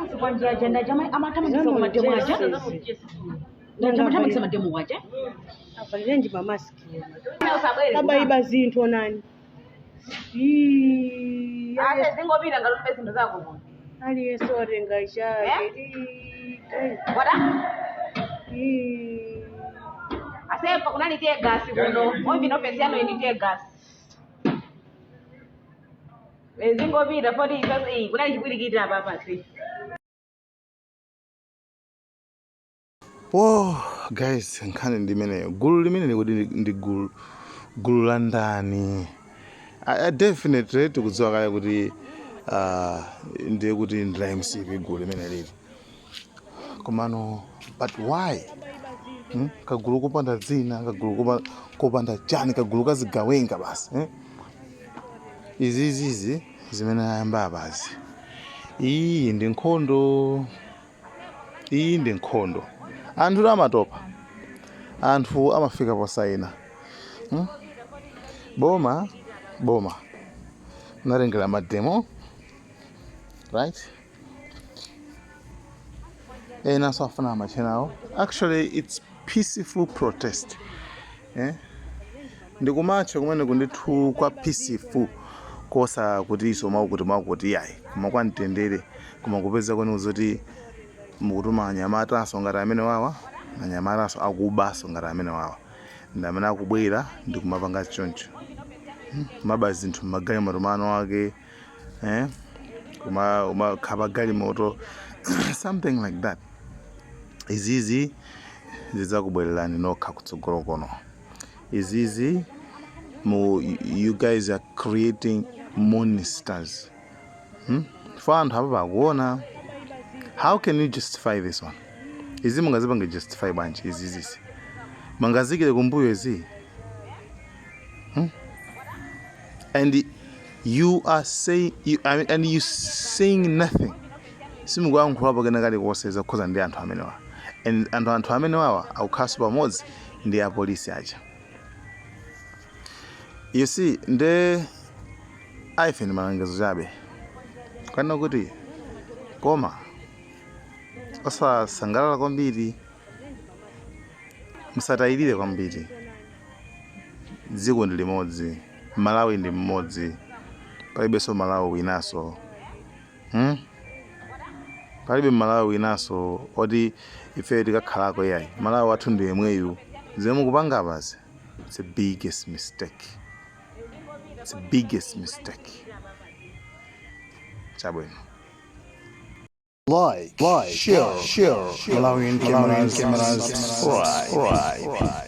Azikwanje aja ndajama amathamangisa kumademo aja. Ndajama amathamangisa mademo aja. Avalirenji mamasiki? Abayiba zinthu, onani. Ii, Ase zingopita ngati ulibe zinthu zako kuno. Aliyense watenga chake. Ii, kai. Wada? Ii. Asepa kunali tear gas kuno. Ombi ofesi yanu ndi tear gas. Zingopita poti ifeso kunali chipwirikiti apa pasi. Oh, guys, nkhani ndi imeneyo. Gulu limene kuti ndi gulu la ndani? Definitely tikudziwa kale kuti ndiye kuti ndi la MCP gulu limene lili. Komano but why? Kagulu kopanda dzina, kagulu kopanda chani, kagulu kazigawenga basi, eh? Izizizi zimene ayamba apazi. Iyi ndi nkhondo. Iyi ndi nkhondo. Anthu amatopa, anthu amafika posayina, Boma boma natengera mademo, right? Enanso afuna amachenawo. Actually it's peaceful protest, eh? Ndikumatcha kumene kundithu kwa peaceful, kosa kuti iso mwakuti mwakuti yayi, koma kwa mtendere, koma kupeza kwene zoti mukutuma anyamataso ngati amene wawa, anyamataso akubaso ngati amene wawa ndi amene akubwera ndi kumapanga choncho, Maba zinthu mmagalimoto mano ake, eh? Kumakhapa galimoto, something like that. Izizi zidzakubwererani nokha kutsogolo kono. Izizi mu you guys are creating monsters, For anthu apa pakuona, how can you justify this one? Izi mungazipange justify bwanji? Izizizi mangazikire kumbuyo izi, And you are saying you, I mean, and you saying nothing. Simukuyankhulapo kena kalikonse zokhuza ndi anthu amenewa, and anthu amenewawa akukhalanso pamodzi ndi apolisi aja, you see. Nde aife ndi malangizo chabe kana kuti koma osasangalala kwambiri, musatayirire kwambiri. Dziko ndi limodzi, Malawi ndi mmodzi, palibenso Malawi winanso, Palibe Malawi winanso oti ife tikakhalako, iyayi. Malawi wathu ndi yemweyu. Zimene mukupanga apazi, it's the biggest mistake, it's the biggest mistake. Chabwino. Like, share, Malawian cameras, subscribe.